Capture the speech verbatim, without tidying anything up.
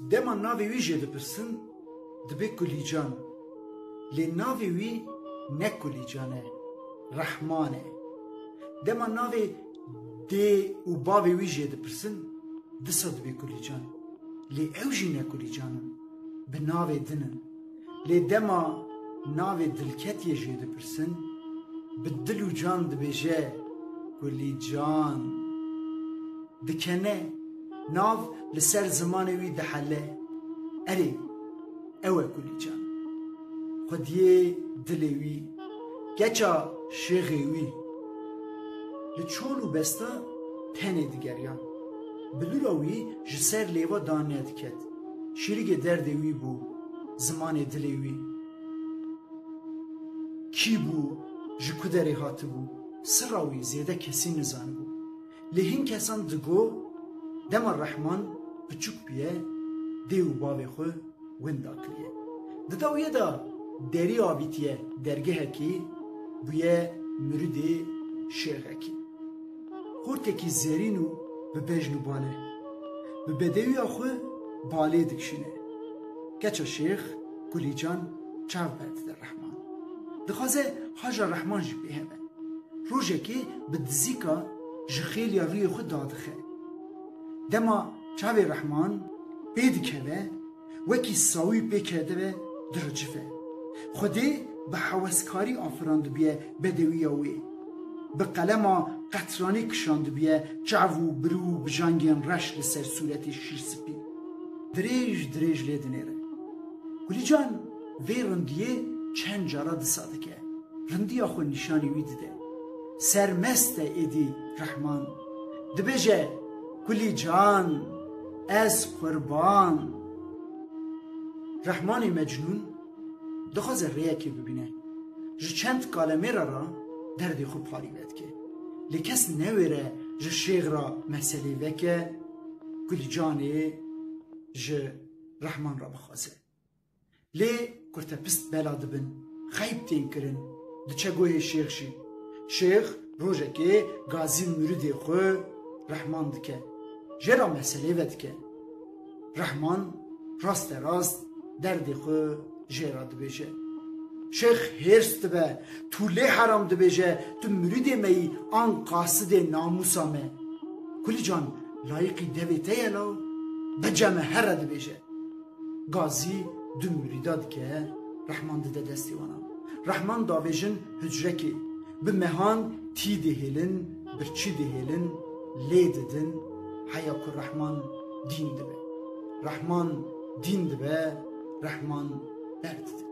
Dema navê wî jê dipirsin, dibê Kulîcan. Lê navê wî ne Kulîcan e, Rehman e. Dema navê dê û bavê wî jê dipirsin, disa dibê Kulîcan. Lê ew jî ne Kulîcan in, bi navê din in. Lê dema navê dilketiyê jê dipirsin, bi dil û can dibêje, Kulîcan. Dikene, nav li ser zimanê wî dihele. Erê, ew e Kulîcan. Xwediyê dilê wî, keça şêxê wî. Li çol û besta tenê digeriyan. Bilûra wî ji ser lêva dane diket. Şîrigê derdê wî bû, zimanê dilê wî. Kî bû, ji ku derê hatibû, sirra wî zêde kesî nizanibû. Lê hin kesan digo, dema Rehman piçûk bûye, dê û bavê xwe winda kiriye. Di dawiyê de derî avîtiye dergehekî, bûye miridê şêxekî. Xortekî zêrîn û bi bejn û bal e. Bi bedewiya xwe balê dikişîne. Keça şêx, Kulîcan çav berdide Rehman. Dixwaze haja Rehman jî pê hebe. Rojekê bi dizîka ji xêliya rûyê xwe dadixe. Dema çavê Rehman pê dikeve, wekî sawî pê ketibe, diricife. Xwedê bi heweskarî afirandibiye bedewiya wê. Bi qelema qetranî kişandibiye çav û bir û bijangên reş li ser sûretê şîrspî. Dirêj dirêj lê dinêre. Kulîcan vê rindiyê çend cara disa dike. Rindiya xwe nîşanî wî dide. Sermest e êdî Rehman. Dibêje, Kulîcan, ez qurban. Rehmanê mecnûn dixwaze rêyekê bibîne. Ji çend kalemêra re derdê xwe parî vedike. Lê kes newêre ji şêx re meselê veke, Kulîcanê ji Rehman re bixwaze. Lê kurtepist bela dibin, xeyb tên kirin, diçe goyê şêx jî. Şêx rojekê gazî miridê xwe Rehman dike. Jê re meselê vedike. Rehman raste rast derdê xwe jê re dibêje. Şêx hêrs dibe, tu lê heram dibêje, tu miridê me yî an qasidê namûsa me. Kulîcan, layiqî devê te ye law, beceme here dibêje. Gazî du mirîda dike, Rehman dide destê wana. Rehman davêjin hucrekê. Bi mehan tî dihêlin, birçî dihêlin, lê didin, heya ku Rehman dîn dibe. Rehman dîn dibe, Rehman berdide.